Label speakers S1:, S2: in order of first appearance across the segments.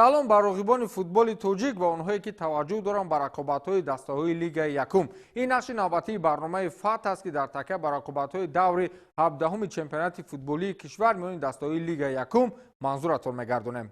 S1: Салом ба роғибони футболи тоҷик ва онҳое, ки таваҷҷӯҳ доранд ба рақобатҳои дастаҳои Лигаи якум. Ин нашри навбатии барномаи «Фатҳ» аст, ки дар такя ба рақобатҳои даври 17-уми чемпионати футболии кишвар миёни дастаҳои Лигаи якум манзуратон мегардонем.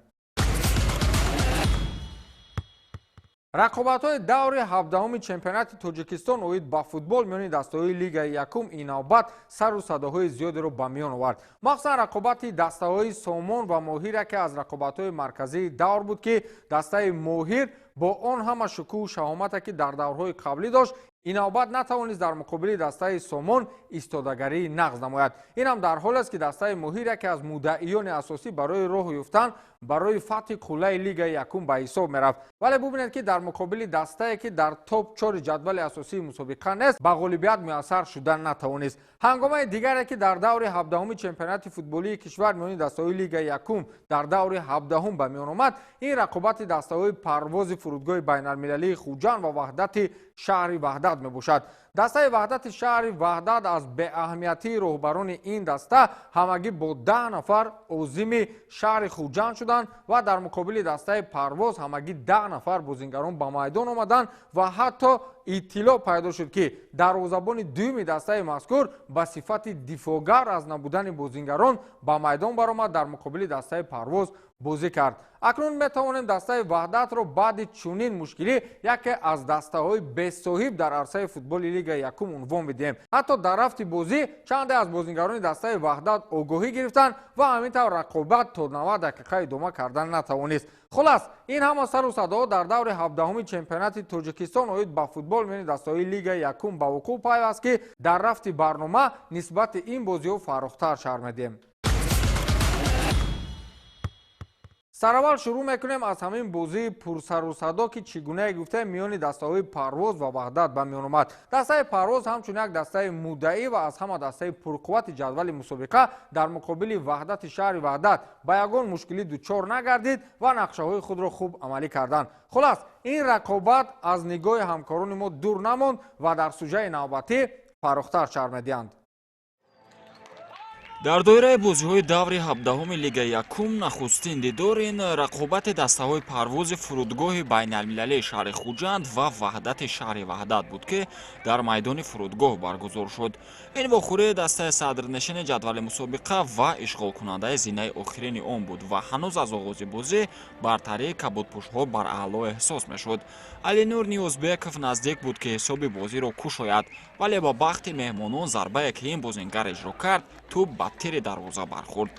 S1: Рақобатҳои даври 17-уми чемпионати Тоҷикистон оид ба футбол миёни дастаҳои Лигаи якум ин навбат сару садоҳои зиёдеро ба миён овард. Махсусан рақобати дастаҳои Сомон ва Моҳир яке аз рақобатҳои марказии давр буд, ки дастаи Моҳир бо он ҳама шукӯҳу шаҳомате, ки дар даврҳои қаблӣ дошт, ин навбат натавонист дар муқобили дастаи Сомон истодагарии нағз намояд. Инам дар ҳолест, ки дастаи Моҳир яке аз муддаиёни асосӣ барои роҳ ёфтан барои фатҳи қуллаи Лигаи якум ба ҳисоб мерафт. Вале бубинед, ки дар муқобили дастае, ки дар топ чори ҷадвали асосии мусобиқа нест, ба ғолибият муяссар шуда натавонист. Ҳангомаи дигаре, ки дар даври 17-уми чемпионати футболии кишвар миёни дастаҳои Лигаи якум дар даври 17-ум ба миён омад, ин рақобати дастаҳои Парвози фурудгоҳи байналмилалии Хуҷанд ва Ваҳдати шаҳри Ваҳдат мебошад. Дастаи Ваҳдати шаҳри Ваҳдат аз беаҳамиятии роҳбарони ин даста ҳамагӣ бо 10 нафар озими шаҳри Хуҷанд шуданд ва дар муқобили дастаи Парвоз ҳамагӣ 10 нафар бозингарон ба майдон омаданд ва ҳатто иттилоъ пайдо шуд, ки дарвозабони дуюми дастаи мазкур ба сифати дифоъгар аз набудани бозингарон ба майдон баромад, дар муқобили дастаи Парвоз бозӣ кард. Акнун метавонем дастаи Ваҳдатро баъди чунин мушкилӣ яке аз дастаҳои бесоҳиб дар арсаи футболи Лигаи якум унвон бидиҳем. Ҳатто дар рафти бозӣ чанде аз бозингарони дастаи Ваҳдат огоҳӣ гирифтанд ва ҳамин тавр рақобат то 90 дақиқа идома кардан натавонист. Хулас, ин ҳама сару садоҳо дар даври 17-уми чемпионати Тоҷикистон оид ба футбол миёни дастаҳои Лигаи якум ба вуқӯъ пайваст, ки дар рафти барнома нисбати ин бозиҳо фаррухтар шарҳ медиҳем. Сараввал шурӯъ мекунем аз ҳамин бозии пурсарусадо, ки чӣ гунае гуфтем, миёни дастаҳои Парвоз ва Ваҳдат ба миён омад. Дастаи Парвоз ҳамчун як дастаи муддаӣ ва аз ҳама дастаи пурқуввати ҷадвали мусобиқа дар муқобили Ваҳдати шаҳри Ваҳдат ба ягон мушкилӣ дучор нагардид ва нақшаҳои худро хуб амалӣ карданд. Хулас, ин рақобат аз нигоҳи ҳамкорони мо дур намонд ва дар сужаи навбатӣ фаррухтар шарҳ медиҳанд.
S2: Дар доираи бозиҳои даври 17-уми Лигаи якум нахустин дидор ин рақобати дастаҳои Парвози фурудгоҳи байналмилалии шаҳри Хуҷанд ва Ваҳдати шаҳри Ваҳдат буд, ки дар майдони фурудгоҳ баргузор шуд. Ин вохӯрии дастаи садрнишини ҷадвали мусобиқа ва ишғолкунандаи зинаи охирини он буд ва ҳанӯз аз оғози бозӣ бартарии кабудпӯшҳо бар аъло эҳсос мешуд. Алинур Ниёзбеков наздик буд, ки ҳисоби бозиро кушояд, вале ба бахти меҳмонон зарбае, ки ин бозингар иҷро кард, тӯб ба тири дарвоза бархӯрд.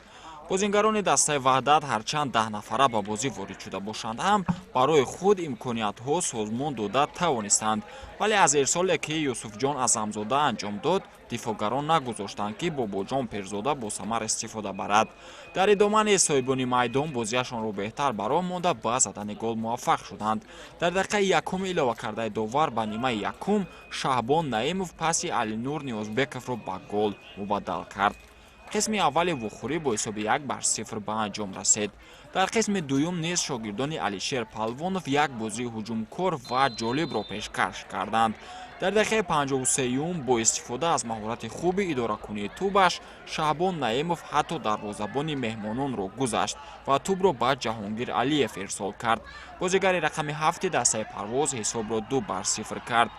S2: Бозингарони дастаи Ваҳдат ҳарчанд 10 нафара ба бозӣ ворид шуда бошанд ҳам, барои худ имкониятҳо созмон дода тавонистанд, вале аз ирсоле, ки Юсуфҷон Аъзамзода анҷом дод, дифоъгарон нагузоштанд, ки Бобоҷон Пирзода бо самар истифода барад. Дар идома низ соҳибони майдон бозиашонро беҳтар ба роҳ монда, ба задани гол муваффақ шуданд. Дар дақиқаи якуми иловакардаи довар ба нимаи якум Шаҳбон Наимов паси Алинур Ниёзбековро ба гол мубаддал кард. Қисми аввали вохӯрӣ бо ҳисоби 1-0 ба анҷом расид. Дар қисми дуюм низ шогирдони Алишер Палвонов як бозии ҳуҷумкор ва ҷолибро пешкаш карданд. Дар дақиқаи 53-юм бо истифода аз маҳорати хуби идоракунии тӯбаш Шаҳбон Наимов ҳатто дарвозабони меҳмононро гузашт ва тӯбро ба Ҷаҳонгир Алиев ирсол кард. Бозигари рақами ҳафти дастаи Парвоз ҳисобро 2-0 кард.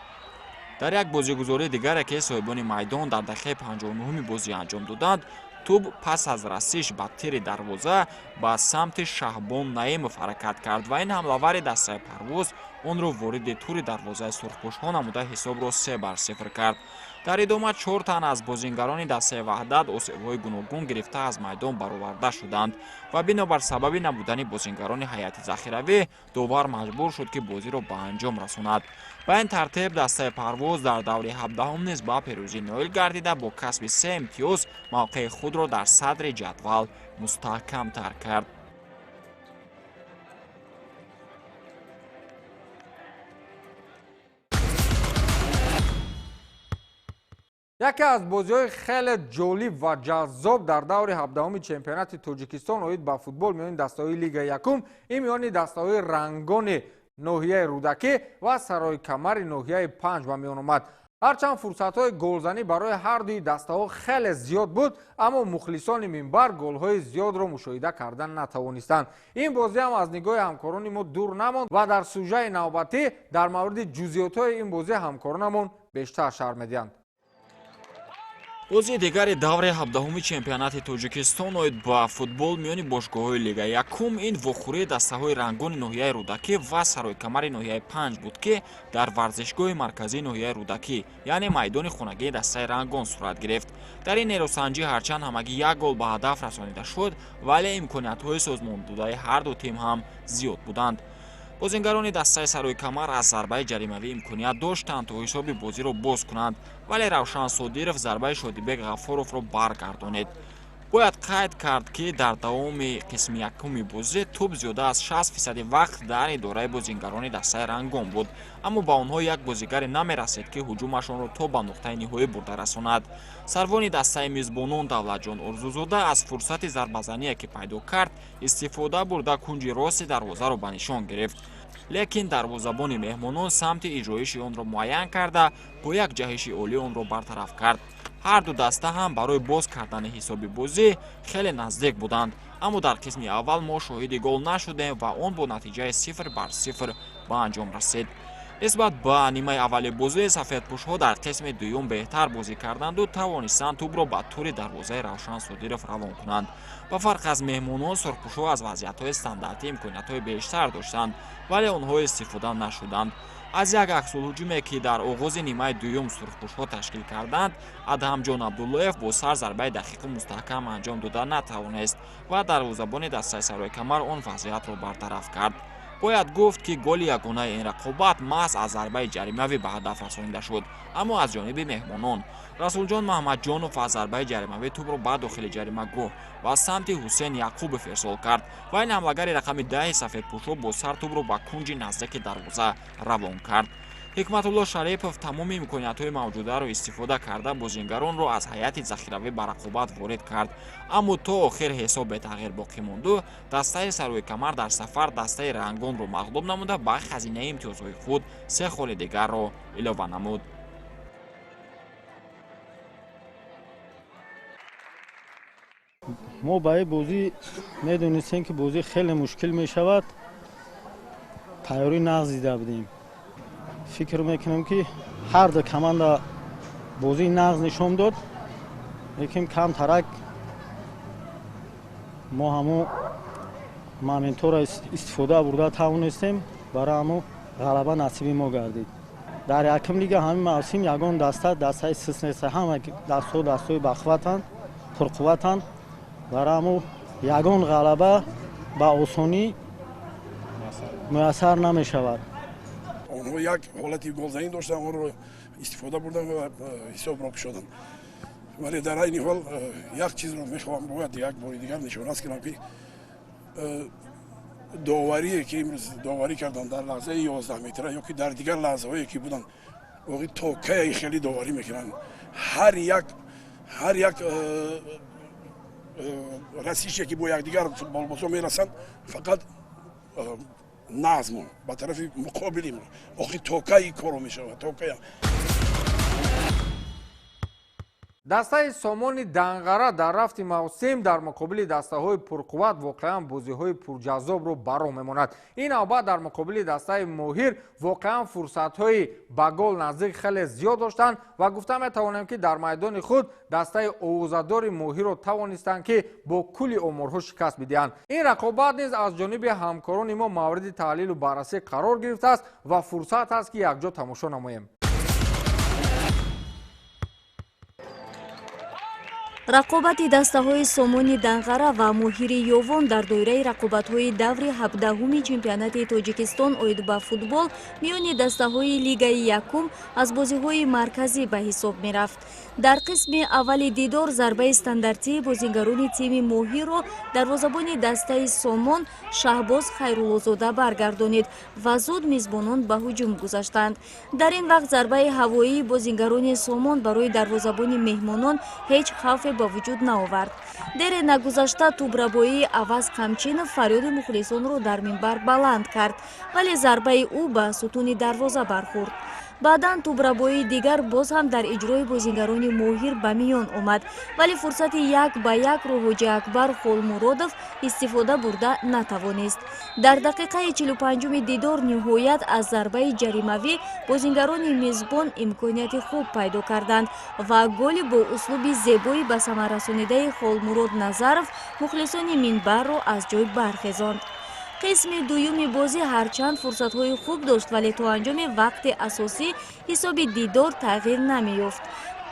S2: Дар як бозигузории дигаре, ки соҳибони майдон дар дақиқаи 59-уми бозӣ анҷом доданд, тӯб пас аз расиш ба тири дарвоза ба самти Шаҳбон Наимов ҳаракат кард ва ин ҳамлавари дастаи Парвоз онро вориди тури дарвозаи сурхпӯшҳо намуда, ҳисобро 3-0 кард. Дар идома чор тан аз бозингарони дастаи Ваҳдат осебҳои гуногун гирифта, аз майдон бароварда шуданд ва бинобар сабаби набудани бозингарони ҳайати захиравӣ довар маҷбур шуд, ки бозиро ба анҷом расонад. Ба ин тартиб дастаи Парвоз дар даври 17-ум низ ба пирӯзӣ ноил гардида, бо касби се имтиёз мавқеи худро дар садри ҷадвал мустаҳкамтар кард.
S1: Яке аз бозиҳои хеле ҷолиб ва ҷаззоб дар даври 17-уми чемпионати Тоҷикистон оид ба футбол миёни дастаҳои Лигаи якум ин миёни дастаҳои Рангони ноҳияи Рӯдакӣ ва Сарои Камари ноҳияи Панҷ ба миён омад. Ҳарчанд фурсатҳои голзанӣ барои ҳар дуи дастаҳо хеле зиёд буд, аммо мухлисони минбар голҳои зиёдро мушоҳида кардан натавонистанд. Ин бозӣ ҳам аз нигоҳи ҳамкорони мо дур намонд ва дар сужаи навбатӣ дар мавриди ҷузъиётҳои ин бозӣ ҳамкоронамон бештар шарҳ медиҳанд.
S2: Бозии дигари давраи 17-уми чемпионати Тоҷикистон оид ба футбол миёни бошгоҳҳои Лигаи якум ин вохӯрии дастаҳои Рангони ноҳияи Рӯдакӣ ва Саройкамари ноҳияи Панҷ буд, ки дар варзишгоҳи марказии ноҳияи Рӯдакӣ, яъне майдони хонагии дастаи Рангон сурат гирифт. Дар ин нерӯсанҷӣ ҳарчанд ҳамагӣ як гол ба ҳадаф расонида шуд, вале имкониятҳои созмондодаи ҳар ду тим ҳам зиёд буданд. Бозингарони дастаи Саройкамар аз зарбаи ҷаримавӣ имконият доштанд, то ҳисоби бозиро боз кунанд, вале Равшан Содиров зарбаи Шодибек Ғаффоровро баргардонид. Бояд қайд кард, ки дар давоми қисми якуми бозӣ тӯб зиёда аз 60% вақт дар идораи бозингарони дастаи Рангон буд, аммо ба онҳо як бозигаре намерасид, ки ҳуҷумашонро то ба нуқтаи ниҳоӣ бурда расонад. Сарвони дастаи мизбонон Давлатҷон Орзузода аз фурсати зарбазание, ки пайдо кард, истифода бурда, кунҷи рости дарвозаро ба нишон гирифт, лекин дарвозабони меҳмонон самти иҷроиши онро муайян карда, бо як ҷаҳиши олӣ онро бартараф кард. Ҳар ду даста ҳам барои боз кардани ҳисоби бозӣ хеле наздик буданд, аммо дар қисми аввал мо шоҳиди гол нашудем ва он бо натиҷаи 0-0 ба анҷом расид. Нисбат ба нимаи аввали бозӣ сафедпӯшҳо дар қисми дуюм беҳтар бозӣ карданду тавонистанд тӯбро ба тури дарвозаи Равшан Содиров равон кунанд. Ба фарқ аз меҳмонон, сурхпӯшҳо аз вазъиятҳои стандартӣ имкониятҳои бештар доштанд, вале онҳо истифода нашуданд. Аз як аксулҳуҷуме, ки дар оғози нимаи дуюм сурхпӯшҳо ташкил карданд, Адҳамҷон Абдуллоев бо сар зарбаи дақиқу мустаҳкам анҷом дода натавонист ва дарвозабони дастаи Саройкамар он вазъиятро бартараф кард. Бояд гуфт, ки голи ягонаи ин рақобат маҳз аз зарбаи ҷаримавӣ ба ҳадаф расонида шуд, аммо аз ҷониби меҳмонон. Расулҷон Маҳмадҷонов аз зарбаи ҷаримавӣ тӯбро ба дохили ҷаримагоҳ ва самти Ҳусейн Яқубов ирсол кард ва ин ҳамлагари рақами 10 сафедпӯшҳо бо сар тӯбро ба кунҷи наздики дарвоза равон кард. Ҳикматулло Шарипов тамоми имкониятҳои мавҷударо истифода карда, бозингаронро аз ҳайати захиравӣ ба рақобат ворид кард, аммо то охир ҳисоб бетағйир боқӣ монду дастаи Саройкамар дар сафар дастаи Рангонро мағлуб намуда, ба хазинаи имтиёзҳои худ се холи дигарро илова намуд.
S3: Мо ба ин бозӣ медонистем, ки бозӣ хеле мушкил мешавад. Тайёрӣ нағз дида будем. Фикр мекунам, ки ҳар ду команда бозии нағз нишон дод, лекин камтарак мо ҳамун моментҳоро истифода бурда тавонистем, барои ҳамун ғалаба насиби мо гардид. Дар якум лига ҳамин мавсим ягон даста дастаи сист нест, ҳама дастҳо дастҳои бақувватанд, пурқувватанд. Барои ҳамун ягон ғалаба ба осонӣ муяссар намешавад.
S4: Онҳо як ҳолати голзанӣ доштанд, онро истифода бурданд ва ҳисобро кушоданд. Вале дар айни ҳол як чизро мехоҳам бояд як бори дигар нишонрас кунам, ки доварие, ки имрӯз доварӣ карданд дар лаҳзаи 11 метра ё ки дар дигар лаҳзаҳое, ки буданд, воқеъ то кай хеле доварӣ мекунанд? Ҳар як расише, ки бо якдигар футболбозо мерасанд, фақат назму ба тарафи муқобили. Охи то кай корро мешавад, то кай?
S1: Дастаи Сомони Данғара дар рафти мавсим дар муқобили дастаҳои пурқувват воқеан бозиҳои пурҷаззобро баро мемонад. Ин навбат дар муқобили дастаи Моҳир воқеан фурсатҳои ба гол наздик хеле зиёд доштанд ва гуфта метавонем, ки дар майдони худ дастаи овозадори Моҳирро тавонистанд, ки бо кулли оморҳо шикаст бидиҳанд. Ин рақобат низ аз ҷониби ҳамкорони мо мавриди таҳлилу баррасӣ қарор гирифтааст ва фурсат аст, ки якҷо тамошо намоем.
S5: Рақобати дастаҳои Сомони Данғара ва Моҳири Ёвон дар доираи рақобатҳои даври 17-уми чемпионати Тоҷикистон оид ба футбол миёни дастаҳои Лигаи якум аз бозиҳои марказӣ ба ҳисоб мерафт. Дар қисми аввали дидор зарбаи стандартии бозингарони тими Моҳирро дарвозабони дастаи Сомон Шаҳбоз Хайруллозода баргардонид ва зуд мизбонон ба ҳуҷум гузаштанд. Дар ин вақт зарбаи ҳавоии бозингарони Сомон барои дарвозабони меҳмонон ҳеҷ хавфе ба вуҷуд наовард. Дере нагузашта тӯбрабоии Аваз Қамчинов фарёди мухлисонро дар минбар баланд кард, вале зарбаи ӯ ба сутуни дарвоза бархӯрд. Баъдан тӯбрабоии дигар боз ҳам дар иҷрои бозигарони Моҳир ба миён омад, вале фурсати як ба якро Ҳоҷиакбар Холмуродов истифода бурда натавонист. Дар дақиқаи 45-уми дидор ниҳоят аз зарбаи ҷаримавӣ бозингарони мизбон имконияти хуб пайдо карданд ва голи бо услуби зебои ба самар расонидаи Холмурод Назаров мухлисони минбарро аз ҷой бархезонд. Қисми дуюми бозӣ ҳарчанд фурсатҳои хуб дошт, вале то анҷоми вақти асосӣ ҳисоби дидор тағйир намеёфт.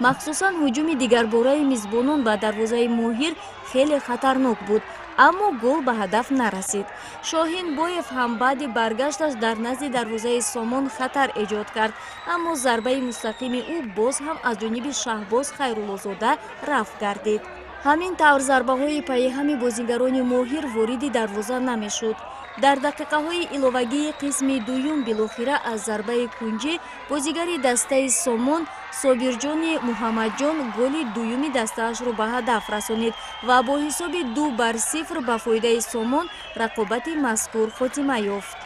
S5: Махсусан ҳуҷуми дигарбораи мизбонон ба дарвозаи Моҳир хеле хатарнок буд, аммо гол ба ҳадаф нарасид. Шоҳин Боев ҳам баъди баргашташ дар назди дарвозаи Сомон хатар эҷод кард, аммо зарбаи мустақими ӯ боз ҳам аз ҷониби Шаҳбоз Хайруллозода рафт гардид. Ҳамин тавр зарбаҳои пайҳами бозигарони Моҳир вориди дарвоза намешуд. Дар дақиқаҳои иловагии қисми дуюм билохира аз зарбаи кунҷӣ бозигари дастаи Сомон Собирҷони Муҳаммадҷон голи дуюми дастаашро ба ҳадаф расонид ва бо ҳисоби 2-0 ба фоидаи Сомон рақобати мазкур хотима ёфт.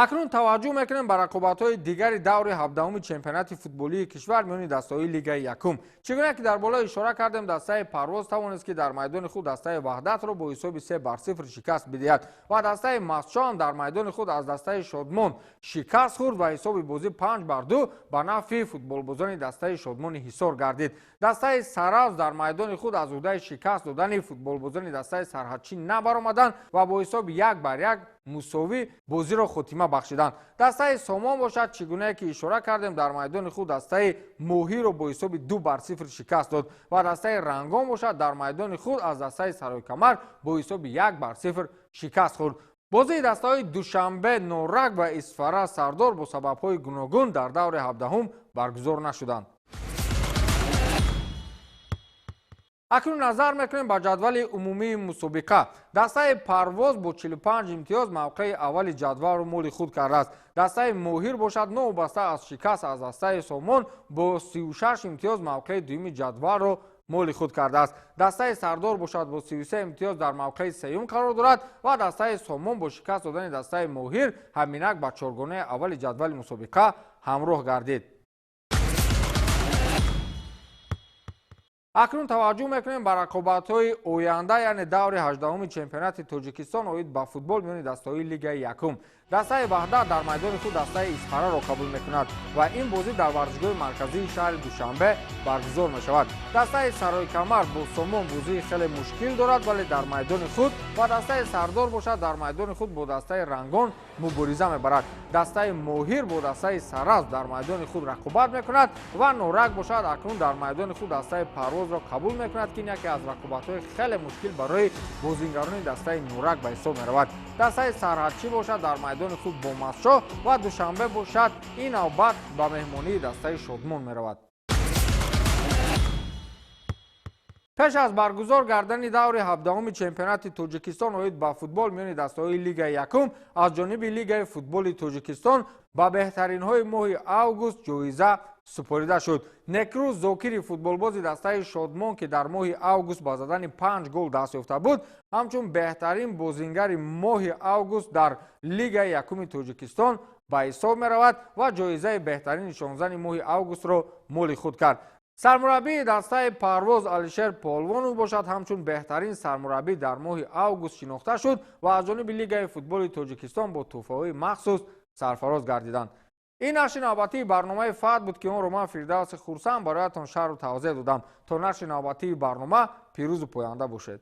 S1: Акнун таваҷҷӯҳ мекунем ба рақобатҳои дигари даври 17-уми чемпионати футболии кишвар миёни дастаҳои Лигаи якум. Чӣ гуна ки дар боло ишора кардем, дастаи Парвоз тавонист, ки дар майдони худ дастаи Ваҳдатро бо ҳисоби 3-0 шикаст бидиҳад ва дастаи Мастчоҳ ҳам дар майдони худ аз дастаи Шодмон шикаст хӯрд ва ҳисоби бозӣ 5-2 ба нафъи футболбозони дастаи Шодмони Ҳисор гардид. Дастаи Саравз дар майдони худ аз ӯҳдаи шикаст додани футболбозони дастаи Сарҳадчӣ набаромаданд ва бо ҳисоби 1-1 мусовӣ бозиро хотима бахшиданд. Дастаи Сомон бошад, чӣ гунае ки ишора кардем, дар майдони худ дастаи Моҳирро бо ҳисоби 2-0 шикаст дод ва дастаи Рангон бошад, дар майдони худ аз дастаи Саройкамар бо ҳисоби 1-0 шикаст хӯрд. Бозии дастаҳои Душанбе, Норак ва Исфара Сардор бо сабабҳои гуногун дар даври 17-ум баргузор нашуданд. Акнун назар мекунем ба ҷадвали умумии мусобиқа. Дастаи Парвоз бо 45 имтиёз мавқеи аввали ҷадвалро моли худ кардааст. Дастаи Моҳир бошад, новобаста аз шикаст аз дастаи Сомон, бо 36 имтиёз мавқеи дуюми ҷадвалро моли худ кардааст. Дастаи Сардор бошад, бо 33 имтиёз дар мавқеи сеюм қарор дорад ва дастаи Сомон бо шикаст додани дастаи Моҳир ҳаминак ба чоргонаи аввали ҷадвали мусобиқа ҳамроҳ гардид. Акнун таваҷҷӯҳ мекунем ба рақобатҳои оянда, яъне даври 18-уми чемпионати Тоҷикистон оид ба футбол миёни дастаҳои Лигаи якум. Дастаи Ваҳдат дар майдони худ дастаи Исфараро қабул мекунад ва ин бозӣ дар варзишгоҳи марказии шаҳри Душанбе баргузор мешавад. Дастаи Саройкамар бо Сомон бозии хеле мушкил дорад, вале дар майдони худ, ва дастаи Сардор бошад, дар майдони худ бо дастаи Рангон мубориза мебарад. Дастаи Моҳир бо дастаи Саразм дар майдони худ рақобат мекунад ва Норак бошад, акнун дар майдони худ дастаи Парвозро қабул мекунад, ки ин яке аз рақобатҳои хеле мушкил барои бозингарони дастаи Норак ба ҳисоб меравад. Дастаи Сарҳадчӣ бошад, дар майдони худ бо Мастчоҳ ва Душанбе бошад, ин навбат ба меҳмонии дастаи Шодмон меравад. Пеш аз баргузор гардани даври 17-уми чемпионати Тоҷикистон оид ба футбол миёни дастаҳои Лигаи якум аз ҷониби Лигаи футболи Тоҷикистон ба беҳтаринҳои моҳи август ҷоиза супорида шуд. Некрӯз Зокири, футболбози дастаи Шодмон, ки дар моҳи август ба задани 5 гол даст ёфта буд, ҳамчун беҳтарин бозингари моҳи август дар Лигаи якуми Тоҷикистон ба ҳисоб меравад ва ҷоизаи беҳтарин нишонзани моҳи августро моли худ кард. Сармураббии дастаи Парвоз Алишер Полвонов бошад, ҳамчун беҳтарин сармураббӣ дар моҳи август шинохта шуд ва аз ҷониби Лигаи футболи Тоҷикистон бо тӯҳфаҳои махсус сарфароз гардиданд. Ин нашри навбатии барномаи Фаҳд буд, ки онро ман Фирдавси Хурсанд бароятон шарҳу тавзеҳ додам. То нашри навбатии барнома пирӯзу поянда бошед.